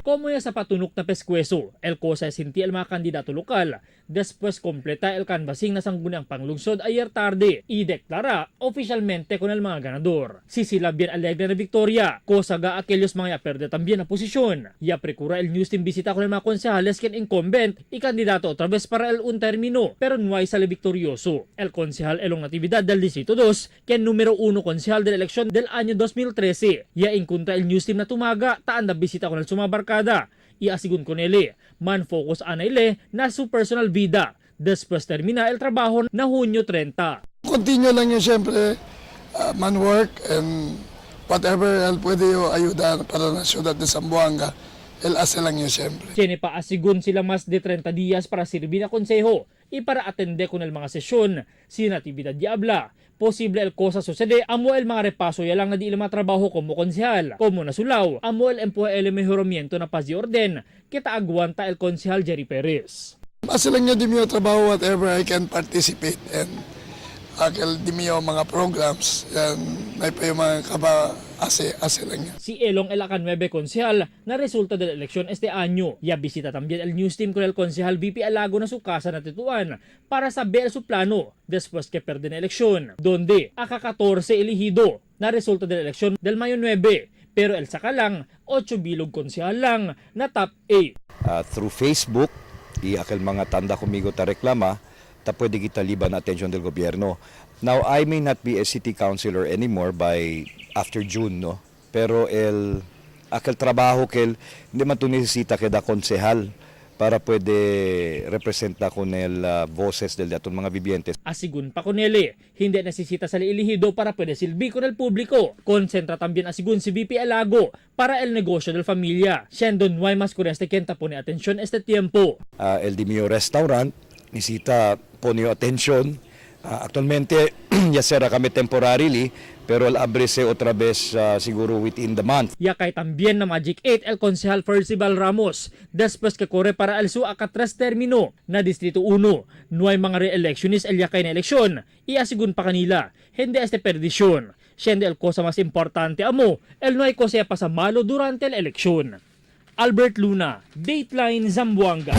Como ya sa patunok na pescuezo, el cosa sinti el mga kandidato lokal. Después completa el canvassing na sangguniang panglungsod ayer tarde y deklara oficialmente con el mga ganador. Si sila bien alegre na victoria, cosa ga aquellos mga ya perde también na posisyon. Ya precura el news team bisita con el mga konsehales quien incumbent y candidato otra vez para el un término, pero no hay sale victorioso. El concejal Elong Natividad del Distrito 2, quien número 1 concejal de la elección del año 2013. Ya encontra el news team na tumaga, taan na bisita con el sumabarkada. Iasigun con ele, man focus ana ile na su personal vida. Después termina el trabajo na Hunyo 30. Continue lang yun siyempre, man work and whatever el pwede yo ayudar para na siyudad de Zamboanga, el hace lang yun siyempre. Tiene pa asigun sila mas de 30 días para servir a konseho y para atende con el mga sesyon. Si Natividad Diabla, posible el cosa sucede amo el mga repaso ya lang na di ila mga trabaho como konsehal. Como nasulaw, amo el empuja el mejoramiento na paz y orden, kita aguanta el konsehal Jerry Perez. Hace lang yun di mio trabaho whatever I can participate and aquel di mio mga programs, yan, may pa yung mga kaba, hace lang yun. Si Elong El Aca 9 konsehal na resulta de la elección este año. Ya visita también el news team con el konsehal VP Alago na su casa na Tetuan para saber su plano después que perde na elección, donde aka 14 elihido na resulta de la elección del Mayo 9, pero el sakalang 8 bilog konsehal lang na top 8. Through Facebook y aquel mga tanda conmigo ta reclama ta pwede kita liban na atensyon del gobyerno. Now, I may not be a city councilor anymore by after June, no? Pero el aquel trabajo que el, hindi man to necesita que da konsehal para pwede representa con el voces del de aton mga vivientes. Asigun pa con ele, hindi necesita sa elihido para pwede silbi con el público. Concentra también asigun si VP Alago para el negocio del familia, siendo no hay más con este quien pone atención este tiempo. El di mio restaurant necesita pone attention. Actualmente ya será kami temporarily pero el abrese otra vez siguro within the month. Ya kay también na Magic 8 el concejal Percival Ramos después que corre para el su aka 3 término na Distrito 1. No hay mga re-electionist el yakay na eleksyon. Iasigun pa kanila, hindi este perdisyon. Siendo el cosa más importante amo, el no hay cosa pasa malo durante la eleksyon. Albert Luna, Dateline Zamboanga.